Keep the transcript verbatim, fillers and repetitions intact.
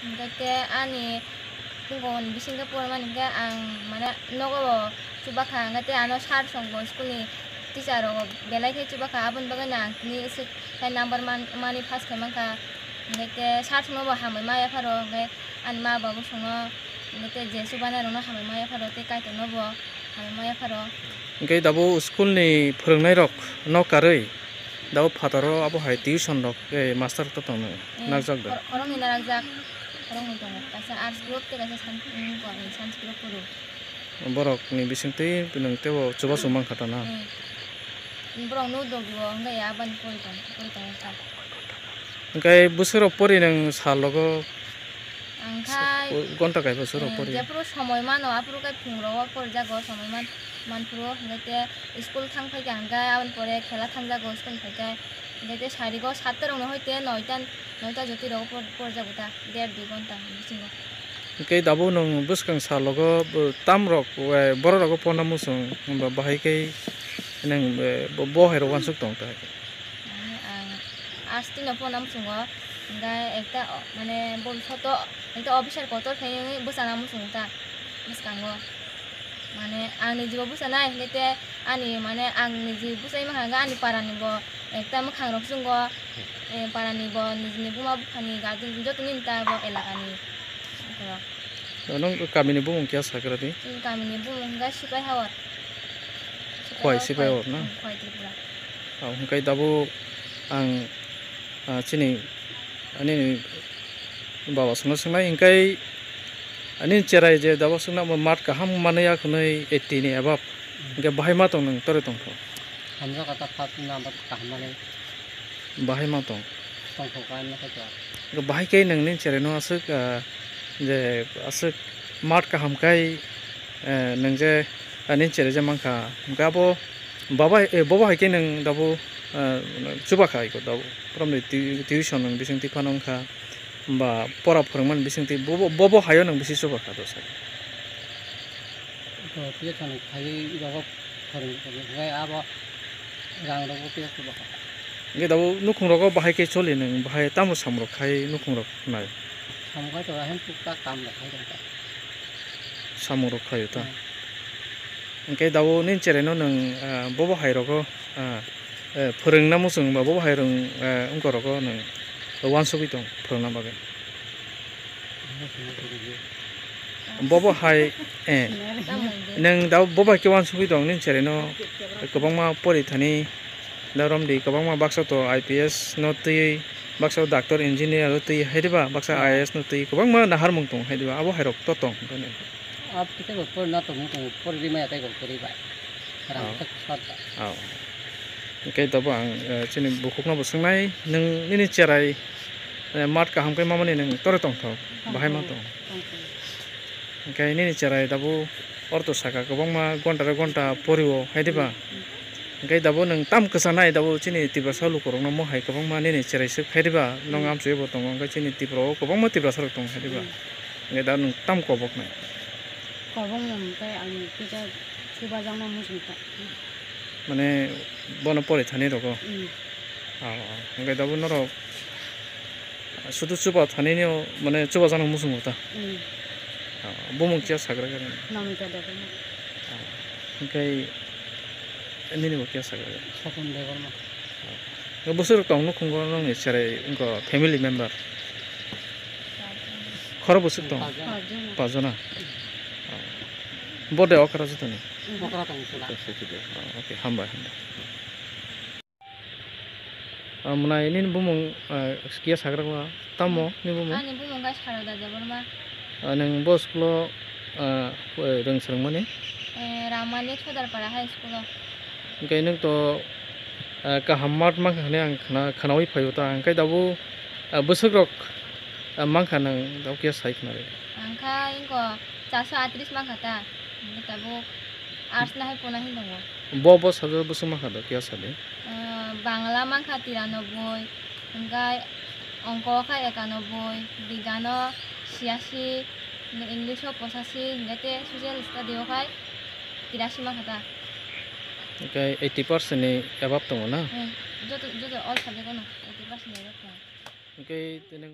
Hwnkhe ani phungkon bisingkhe porimani hwnkhe ang mane nogo chubakha, hwnkhe tei ano sir songbo school ni teacher rok belai khe chubakha, aboni bagwi no ang tini aswk khe number man-, mani pass khai mankha. Hwnkhe tei sir songno bo hambai ma yapharo, hwnkhe ani ma babu songno, hwnkhe tei je chubanai rokno hambai ma yapharo, tei kaitor no bo hambai ma yapharo. Hwnkhe tabuk school ni phwrwngnairok no karwi tabuk phataro abo hai tuition rok, eh, master rok to tongno nakjak da? Khor-, khoroknwi narakjak, khoroknwi tongo, kaisa arts group tei kaisa science, mm, science group phuru. Borok ni bisingtwi nwng teibo chubachu mankha ta na? Hmm. Borok no dogo wngkha ya, aboni pori tong, pori tong wngkha. Hwnkhe bwswk rok pori nwng sal rogo? Ang khai, gonta kaibo bwswk rok eh, pori? Jephuru somoi mano, aphuru khai phung rogo porijago, somoi man, manphuru, hwnkhe tei school thang phaikha, hwnkhe aboni pore khela thangjago, school phaikhe, hwnkhe tei sarigo satta rokno hoite noita, noita jotwi rogo por-, porijago ta, der dui gonta bisingo. Hwnkhe tabuk nwng bwskang salogo bo tamrok, eh, borok rogo porna muchung, hwnba bahai khe nwng, eh, bo, bo hai rok uansuk tong ta? Mane ang arts tino porna muchungo, hwnkhe ekta o, mane bobishoto ekta officer kotor khe wngwi bwchana muchungo ta bwskango. Mane ang nijibo bwchanai, hwnkhe tei ani mane ang niji bwchai mankha hwnkhe ani parani bo ekta mwkhang rok chwngo, eh, parani bo nijini buma buphani guardian jotoni ta bo elakani borok. Nwng kamini bumung kya sakra di? Chini kamini bumung hwnkhe Sipai Hawar. Khwai Sipai Hawar na? Hmm, Khwai Tripura. Ah, hwnkhe tabuk ang, ah, chini, ani baba songno swngnai, hwnkhe ani cherai je tabuk swngna mo mat kaham manwi ya khwnwi eighty ni above, hwnkhe bahai ma tong nwng tore tongkho? Hamjak kata phat na mat kaham manwi. Bahai ma tong? Tongkho kha, ano khe to. Bahai khe nwng nini cherai no aswk, ah, je aswk mat kaham khai, eh, nwng je, ah, nini cherai je mankha. Hwnkhe abo baba, eh, bobo hai khe nwng tabuk, ah, chuba kha iko tabuk. Pramni tui-, tuition nwng bisingtwi phano wngkha. Ba pora phwrwngmani bisingtwi bobo, bobo haio nwng bisi chuba kha dosa. To tuition khaiwi rogo phwrwng, phwrwng hwnkhe abo rang rogo tuition bo kha. Hwnkhe tabuk nukhung rogo bahai khe choli nwng, bahai tamo samung rok khai nukhung rok nai? Samung khai to ahai tuktak kam rok khai tong ta. Samung rok khaio ta? Hmm. Hwnkhe tabuk nini cherai no nwng, ah, bobo hai rogo, ah, eh, phwrwngna muchung ba bobo hai rwng, eh, wngkha rogo nwng uansugwi tong phwrwngna bagwi? Bobo hai, eh, nwng da bobo hai khe uansugwi tong nini cherai no kwbangma pori thani da romdi kwbangma baksa to I P S no twiwi baksa doctor engineer o twi hai diba baksa I A S no twi kwbangma naharmung tong hai diba abo hai rok to tong. Ab kisa bo pori na tongmung tongo, pori ri maya tei bo kwrwi bai. Rang Oh. thak sat bai. Oh. Hwnkhe tabuk ang, eh, chini bukhukno bo swngnai, nwng nini cherai, eh, mat kaham khe mamani nwng tore tongthok, bahai ma tong? Tongthok. Hwnkhe nini cherai tabuk ortho saka kwbangma gonta re gonta porio hai diba? Hmm, hmm. Hwnkhe tabuk nwng tam kwchanai tabuk chini Tiprasa lukurokno mo hai kwbangma nini cherai swk hai diba? Nwng Hmm. amchoi bo tongo, hwnkhe chini Tripura o kwbangma Tiprasa rok tongo hai diba? Hmm. Hwnkhe da nwng tam koboknai? Kobokno hwnkhe ang kisa chubajakma muchungkha. Mane bono pori thani rogo? Mm. Ah, ah. Hwnkhe tabuk norok sudu chuba thanini o mane chubajakno muchungo ta? Mm. Ah, bumung kiya sagra gari? Namika Debbarma. Ah, hwnkhe nini bo kiya sagra gari? Sopon Debbarma. Ah. Bwswk tong nukhungo nongni cherai wngkha family member? Khoro bwswk tong? Pajona. Pajona. Bode okra jotoni? Okra tong chwla. Ah, okay, hambai, hambai. Ah, mwnai nini bumung, ah, kiya sagra ba? Tamo ni bumung? Ani bumung khe Saroda Debbarma. Ah, nwng bo school o, ah, rwng swrwngmani? Eh, Ramani Sodarpara High School o. Hwnkhe nwng to, ah, kaham mark mankha hwnwi ang khna-, khnaui phaio ta, hwnkhe tabuk, ah, bwswk rok, ah, mankha nwng tabuk khe sai khna rw? Ang kha ingko charso atris mankha ta, hwnkhe tabuk arts nahai pona hin tongo. Bo, bo subject bwswk mankha da khe sadi? Ah, Bangla mankha tiranoboi, hwnkhe ongko kha ekanoboi, bigyano siyasi, English o pochashi, hwnkhe tei social study o khai tirashi mankha ta. Hwnkhe eighty percent ni above tongo na? Hmm, joto, joto all subject o no eighty percent ni above tongo. Hwnkhe tini